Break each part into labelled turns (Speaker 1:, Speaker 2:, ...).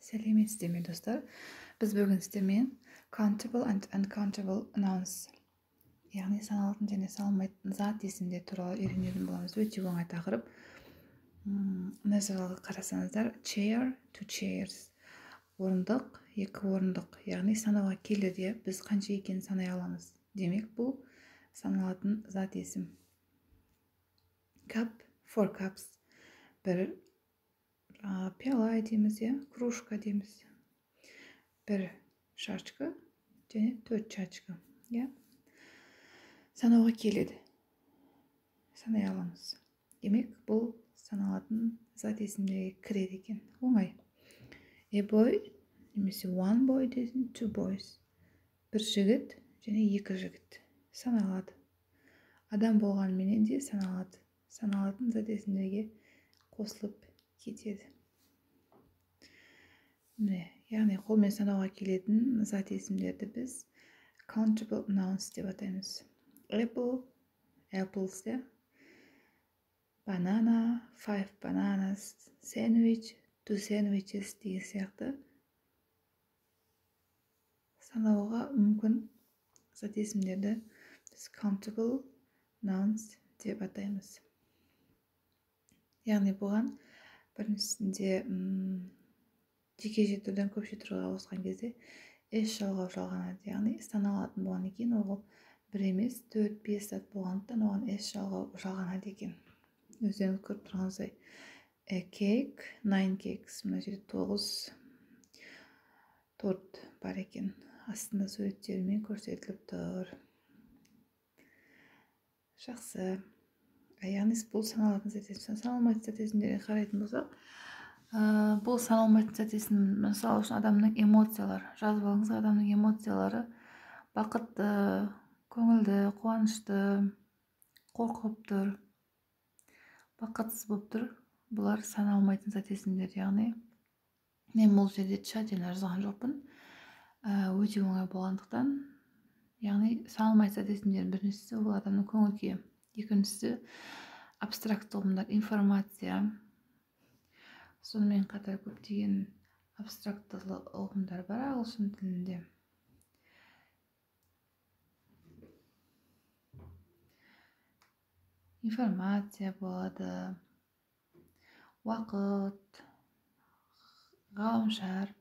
Speaker 1: Сәлеметсіздер ме, достар? Біз бүгін сіздермен countable and uncountable nouns, яғни саналатын және саналмайтын зат есімдер туралы үйренетін боламыз. Өте оңай тақырып. Мына жалға қарасаңыздар, chair, two chairs. Орындық, екі орындық, яғни санауға келеді, біз қанша екенін санай аламыз. Демек, бұл саналатын зат есім. Cup, four cups. Бір пиала дейміз, иә, кружка дейміз. Бір чашка және төрт чашка, иә. Санауға келеді. Санай аламыз. Демек, бұл саналатын зат есімдерге кіреді екен. Оңай. A boy немесе one boy десін, two boys. Бір жігіт және екі жігіт саналады. Адам болғанменен де саналады. Саналатын зат есімдерге қосылып кетеді. Міне, яғни қолмен санауға келетін зат есімдерді біз countable nouns деп атаймыз. Apple, apples, иә. Banana, five bananas, sandwich, two sandwiches деген сияқты санауға мүмкін зат есімдерді біз countable nouns деп атаймыз. Яғни бұған біріншісінде жекеше түрден көпше түрге ауысқан кезде s жалғау жалғанады. Яғни саналатын болғаннан кейін ол бір емес, 4-5 зат болғандықтан оған s жалғау жалғанады екен. Өздеріңіз көріп тұрғандай, a cake, 9 cakes, мына жерде 9 торт бар екен. Астында суреттерімен көрсетіліп тұр. Жақсы. Яғни бұл саналатын зат есім. Саналмайтын зат есімдерге қарайтын болсақ, бұл саналмайтын зат есім, мысалы үшін, адамның эмоциялары. Жазып алыңыз, адамның эмоциялары: бақытты, көңілді, қуанышты, қорқып тұр, бақытсыз болып тұр. Бұлар саналмайтын зат есімдер. Яғни мен бұл жерде тщательно жазған жоқпын, өте оңай болғандықтан. Яғни саналмайтын зат есімдердің біріншісі ол адамның көңіл күйі, екіншісі абстрактты ұғымдар, информация, сонымен қатар көптеген абстрактты ұғымдар бар ағылшын тілінде. Информация болады, уақыт, ғаламшар,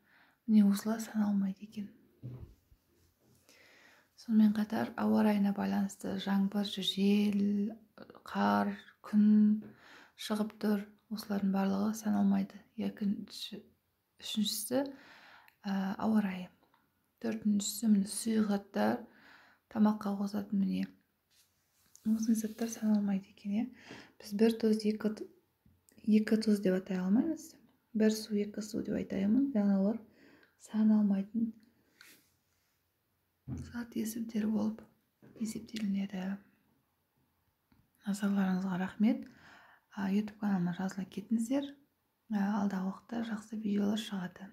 Speaker 1: міне осылар саналмайды екен. Сонымен қатар ауа райына байланысты жаңбыр, жел, қар, күн шығып тұр, осылардың барлығы саналмайды. Екінші, үшіншісі ауа райы. Төртіншісі міне сұйық заттар, тамаққа қосатын міне осындай заттар саналмайды екен, иә. Біз бір тұз, екі тұз деп атай алмаймыз. Бір су, екі су деп айта алмаймыз. Яғни олар саналмайтын зат есімдері болып есептелінеді. Назарларыңызға рахмет. YouTube каналыма жазыла кетіңіздер. Алдағы уақытта жақсы видеолар шығады.